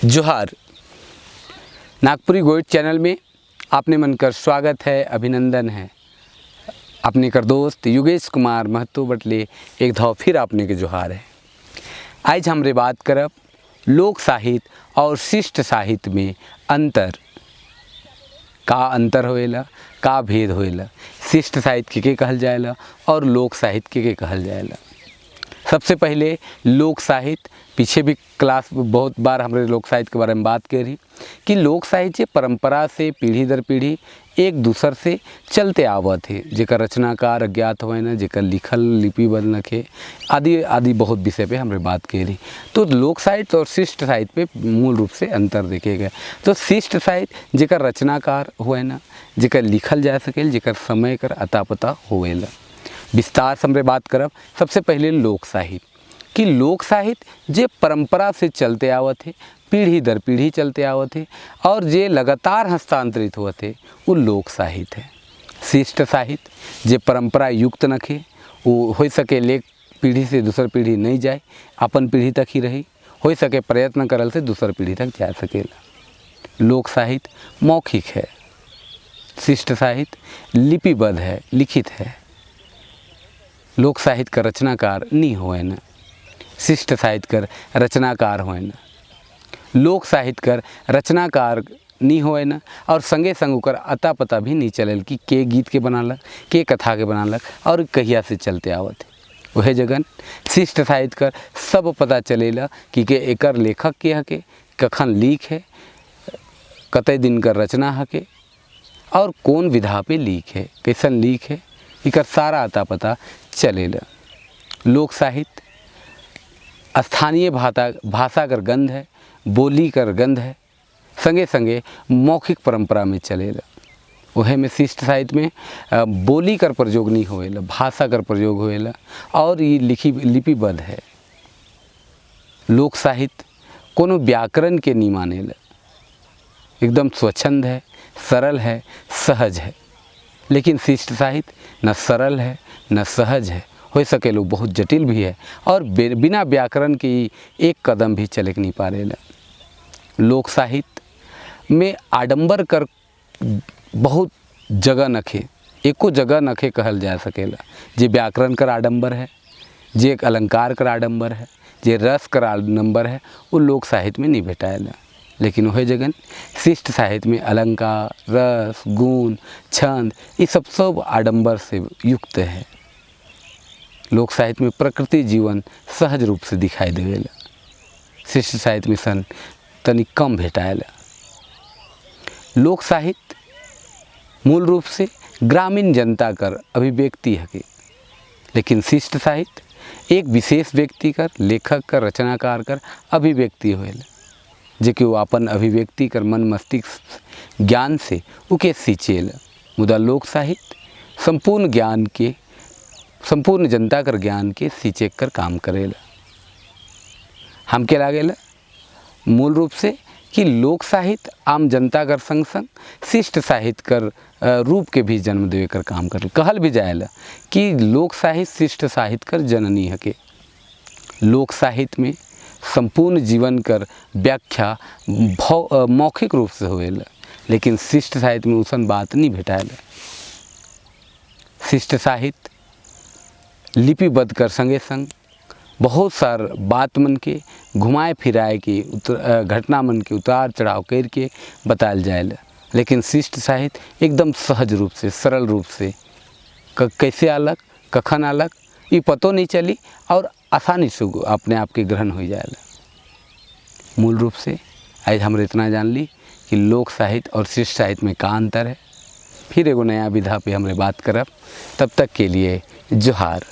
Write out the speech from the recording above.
जोहार। नागपुरी गोइट चैनल में आपने मन कर स्वागत है, अभिनंदन है। अपने कर दोस्त युगेश कुमार महतो बटले एक धाव फिर आपने के जोहार है। आज हमरे बात करब लोक साहित्य और शिष्ट साहित्य में अंतर, का अंतर होएला, का भेद होएला, शिष्ट साहित्य के कहल जाएला और लोक साहित्य के कहल जाएला। सबसे पहले लोक साहित्य, पीछे भी क्लास बहुत बार हमरे लोक साहित्य के बारे में बात करी कि लोक साहित्य परंपरा से पीढ़ी दर पीढ़ी एक दूसर से चलते आवत है, जेकर रचनाकार अज्ञात हुए न, जेकर लिखल लिपिबद्ध नखे, आदि आदि बहुत विषय पे हमरे बात करी। तो लोक साहित्य और शिष्ट साहित्य पे मूल रूप से अंतर देखे गए। तो शिष्ट साहित्य जेकर रचनाकार हुए न, जेकर लिखल जा सकेल, जेकर समय कर अता पता होवेला। विस्तार से हमरे बात करब सबसे पहले लोक साहित्य कि लोक साहित्य जे परंपरा से चलते आवत है, पीढ़ी दर पीढ़ी चलते आवत है और जे लगातार हस्तांतरित होत है, वो लोक साहित्य है। शिष्ट साहित्य जे परंपरा युक्त नखे, वो हो सके एक पीढ़ी से दूसर पीढ़ी नहीं जाए, अपन पीढ़ी तक ही रही, हो सके प्रयत्न करल से दूसर पीढ़ी तक जा सकेला। लोक साहित्य मौखिक है, शिष्ट साहित्य लिपिबद्ध है, लिखित है। लोक साहित्य का रचनाकार नहीं होए न, शिष्ट साहित्य कर रचनाकार होए न। लोक साहित्य कर रचनाकार नहीं होए न और संगे संग ओकर अता पता भी नहीं चलल कि के गीत के बनालक, के कथा के बनालक और कहिया से चलते आवत है। वह जगन शिष्ट साहित्य कर सब पता चलेला कि के एकर लेखक के हके, कखन लीख है, कते दिन कर रचना हके और कौन विधा पे लीख है, कैसन लीख है, एकर सारा अता पता चलेला। लोक साहित्य स्थानीय भाषा भाषा कर गंध है, बोली कर गंध है, संगे संगे मौखिक परंपरा में चलेला। वह में शिष्ट साहित्य में बोली कर प्रयोग नहीं होएला, भाषा कर प्रयोग होएला और ये लिखी लिपिबद्ध है। लोक साहित्य कोनो व्याकरण के नहीं मानेला, एकदम स्वच्छंद है, सरल है, सहज है। लेकिन शिष्ट साहित्य न सरल है न सहज है, हो सके लोग बहुत जटिल भी है और बिना व्याकरण के एक कदम भी चले नहीं पा रहे। लोक साहित्य में आडंबर कर बहुत जगह नखे, एको जगह नखे कहल जा सकेला। जे व्याकरण कर आडंबर है, जे एक अलंकार कर आडंबर है, जे रस कर आडंबर है, वो लोक साहित्य में नहीं भेटाएला। लेकिन वह जगन शिष्ट साहित्य में अलंकार, रस, गुण, छंद, ये सब सब आडंबर से युक्त है। लोक साहित्य में प्रकृति जीवन सहज रूप से दिखाई देवेला, शिष्ट साहित्य में सन तनी कम भेटाएला। लोक साहित्य मूल रूप से ग्रामीण जनता कर अभिव्यक्ति है, लेकिन शिष्ट साहित्य एक विशेष व्यक्ति कर, लेखक कर, रचनाकार कर अभिव्यक्ति होएला, जे कि वो अपन अभिव्यक्ति कर मन मस्तिष्क ज्ञान से उके सींचेला। मुदा लोक साहित्य संपूर्ण ज्ञान के, संपूर्ण जनता कर ज्ञान के सींचे कर काम करेला। हमके लागेला मूल रूप से कि लोक साहित्य आम जनता कर संग संग शिष्ट साहित्य कर रूप के भी जन्म देवे कर काम कर। कहल भी जाएला कि लोक साहित्य शिष्ट साहित्य कर जननी हके। लोक साहित्य में संपूर्ण जीवन कर व्याख्या मौखिक रूप से होएला, लेकिन शिष्ट साहित्य में उसन बात नहीं भेटाएला। शिष्ट साहित्य लिपिबद्ध कर संगे संग बहुत सार बात मन के घुमाए फिराए के घटना मन के उतार चढ़ाव करके बतायल जाएला, लेकिन शिष्ट साहित्य एकदम सहज रूप से, सरल रूप से कैसे आलक, कखन आलक, ये पतो नहीं चली और आसानी से अपने आप के ग्रहण हो जाएला। मूल रूप से आज हम इतना जान ली कि लोक साहित्य और शिष्ट साहित्य में का अंतर है। फिर एगो नया विधा पे हमरे बात करब, तब तक के लिए जोहार।